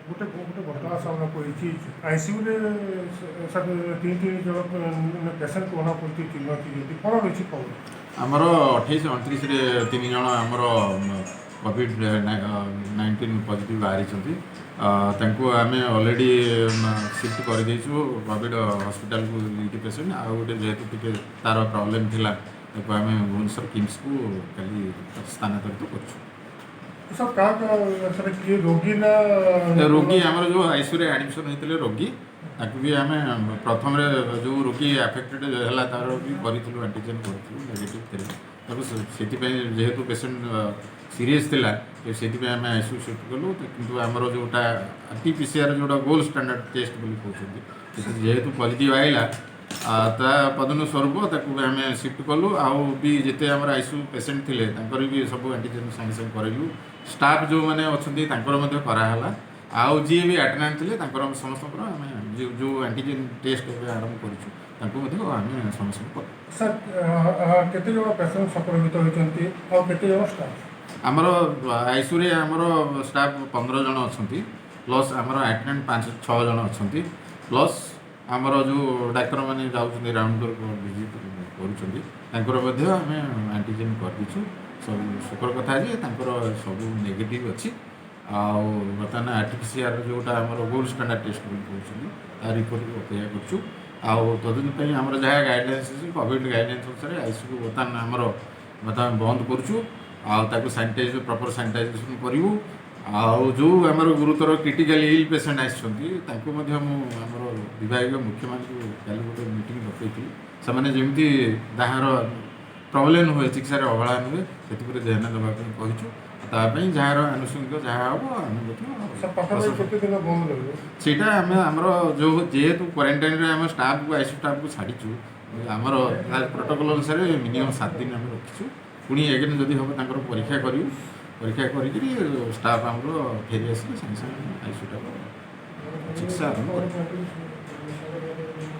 ଗୋଟେ ଘଟଣା ସାମ୍ନାକୁ ହେଇଛି। ଆଇସିୟୁରେ ସାର୍ ତିନି ତିନି ଜଣ ପେସେଣ୍ଟ କରୋନା ପଜିଟିଭ୍ ଚିହ୍ନଟ ହେଇଛନ୍ତି। କ'ଣ ରହିଛି ଖବର? ଆମର 28, 29ରେ ତିନି ଜଣ ଆମର କୋଭିଡ଼-19 ପଜିଟିଭ୍ ବାହାରିଛନ୍ତି। ତାଙ୍କୁ ଆମେ ଅଲରେଡ଼ି ସିଫ୍ଟ କରିଦେଇଛୁ କୋଭିଡ଼ ହସ୍ପିଟାଲକୁ ଦୁଇଟି ପେସେଣ୍ଟ। ଆଉ ଗୋଟେ ଯେହେତୁ ଟିକେ ତାର ପ୍ରୋବ୍ଲେମ୍ ଥିଲା, ତାକୁ ଆମେ ଭୁବନେଶ୍ୱର କିମ୍ସକୁ କାଲି ସ୍ଥାନାନ୍ତରିତ କରୁଛୁ। ସାର୍, କାହା କାହା ସେଟା କିଏ ରୋଗୀ ନା? ରୋଗୀ, ଆମର ଯେଉଁ ଆଇସିୟୁରେ ଆଡ଼ମିସନ୍ ହେଇଥିଲେ ରୋଗୀ। ତାକୁ ବି ଆମେ ପ୍ରଥମରେ ଯେଉଁ ରୋଗୀ ଆଫେକ୍ଟେଡ଼ ହେଲା, ତାର ବି କରିଥିଲୁ, ଆଣ୍ଟିଜେନ୍ କରିଥିଲୁ, ନେଗେଟିଭ୍ ଥିଲା। ତାକୁ ସେଥିପାଇଁ ଯେହେତୁ ପେସେଣ୍ଟ ସିରିୟସ୍ ଥିଲା, ତ ସେଥିପାଇଁ ଆମେ ଆଇସିୟୁ ସିଫ୍ଟ କଲୁ। ତ କିନ୍ତୁ ଆମର ଯେଉଁଟା ଆରଟିପିସିଆର, ଯେଉଁଟା ଗୋଲ୍ଡ ଷ୍ଟାଣ୍ଡାର୍ଡ଼ ଟେଷ୍ଟ ବୋଲି କହୁଛନ୍ତି, ସେଠି ଯେହେତୁ ପଜିଟିଭ୍ ଆଇଲା, ତା ତଦନୁସ୍ୱରୂପ ତାକୁ ବି ଆମେ ସିଫ୍ଟ କଲୁ। ଆଉ ବି ଯେତେ ଆମର ଆଇସିୟୁ ପେସେଣ୍ଟ ଥିଲେ, ତାଙ୍କର ବି ସବୁ ଆଣ୍ଟିଜେନ୍ ସାଙ୍ଗେ ସାଙ୍ଗେ କରାଇଲୁ। ଷ୍ଟାଫ୍ ଯେଉଁମାନେ ଅଛନ୍ତି, ତାଙ୍କର ମଧ୍ୟ କରାହେଲା। ଆଉ ଯିଏ ବି ଆଟେଣ୍ଡାଣ୍ଟ ଥିଲେ, ତାଙ୍କର ସମସ୍ତଙ୍କର ଆମେ ଯେଉଁ ଯେଉଁ ଆଣ୍ଟିଜେନ୍ ଟେଷ୍ଟ ଏବେ ଆରମ୍ଭ କରିଛୁ, ତାଙ୍କୁ ମଧ୍ୟ ଆମେ ସମସ୍ତଙ୍କୁ କରୁ। ସାର୍, କେତେ ଜଣ ପେସେଣ୍ଟ ସଂକ୍ରମିତ ହୋଇଛନ୍ତି ଆଉ କେତେ ଜଣ ଷ୍ଟାଫ୍? ଆମର ଆଇସିୟୁରେ ଆମର ଷ୍ଟାଫ୍ 15 ଜଣ ଅଛନ୍ତି, ପ୍ଲସ୍ ଆମର ଆଟେଣ୍ଡାଣ୍ଟ ପାଞ୍ଚ ଛଅ ଜଣ ଅଛନ୍ତି, ପ୍ଲସ୍ ଆମର ଯେଉଁ ଡାକ୍ତରମାନେ ଯାଉଛନ୍ତି, ରାଉଣ୍ଡ ଭିଜିଟ୍ କରୁଛନ୍ତି, ତାଙ୍କର ମଧ୍ୟ ଆମେ ଆଣ୍ଟିଜେନ୍ କରିଦେଇଛୁ। ସବୁ ଶୁକ୍ର କଥା ଯେ ତାଙ୍କର ସବୁ ନେଗେଟିଭ୍ ଅଛି। ଆଉ ବର୍ତ୍ତମାନ ଆରଟିପିସିଆର, ଯେଉଁଟା ଆମର ଗୋଲ୍ଡ ଷ୍ଟାଣ୍ଡାର୍ଡ଼ ଟେଷ୍ଟ ବୋଲି କହୁଛନ୍ତି, ତା ରିପୋର୍ଟକୁ ଅପେକ୍ଷା କରୁଛୁ। ଆଉ ତଦନ ପାଇଁ ଆମର ଯାହା ଗାଇଡ଼ଲାଇନ୍ସ ଅଛି, କୋଭିଡ଼ ଗାଇଡ଼ଲାଇନ୍ସ ଅନୁସାରେ ଆଇସିୟୁକୁ ବର୍ତ୍ତମାନ ଆମର ବର୍ତ୍ତମାନ ବନ୍ଦ କରୁଛୁ ଆଉ ତାକୁ ସାନିଟାଇଜ, ପ୍ରପର୍ ସାନିଟାଇଜେସନ୍ କରିବୁ। ଆଉ ଯେଉଁ ଆମର ଗୁରୁତର କ୍ରିଟିକାଲି ଇଲ୍ ପେସେଣ୍ଟ ଆସିଛନ୍ତି, ତାଙ୍କୁ ମଧ୍ୟ ମୁଁ ଆମର ବିଭାଗୀୟ ମୁଖ୍ୟମାନଙ୍କୁ କାଲି ଗୋଟେ ମିଟିଂ ଡକେଇଥିଲି। ସେମାନେ ଯେମିତି ଯାହାର ପ୍ରୋବ୍ଲେମ୍ ହୁଏ, ଚିକିତ୍ସାରେ ଅବହେଳା ନୁହେଁ, ସେଥିପ୍ରତି ଧ୍ୟାନ ଦେବା ପାଇଁ କହିଛୁ। ତା ପାଇଁ ଯାହାର ଆନୁଷଙ୍ଗିକ ଯାହା ହେବ, ଆମେ ମଧ୍ୟ ସାର୍, ପାଖାପାଖି କେତେ ଦିନ ବନ୍ଦ ରହିବ? ସେଇଟା ଆମେ ଆମର ଯେଉଁ ଯେହେତୁ କ୍ୱାରେଣ୍ଟାଇନ୍ରେ ଆମେ ଷ୍ଟାଫ୍କୁ, ଆଇସିୟୁ ଷ୍ଟାଫ୍କୁ ଛାଡ଼ିଛୁ, ଆମର ପ୍ରୋଟୋକଲ୍ ଅନୁସାରେ ମିନିମମ୍ 7 ଦିନ ଆମେ ରଖିଛୁ। ପୁଣି ଏଗେନ୍ ଯଦି ହେବ, ତାଙ୍କର ପରୀକ୍ଷା କରିବୁ। ପରୀକ୍ଷା କରିକିରି ଷ୍ଟାଫ୍ ଆମର ଫେରି ଆସିଲେ ସାଙ୍ଗେ ସାଙ୍ଗେ ଆଇସିୟୁଟାକୁ ଚିକିତ୍ସା ଆରମ୍ଭ କରିବୁ।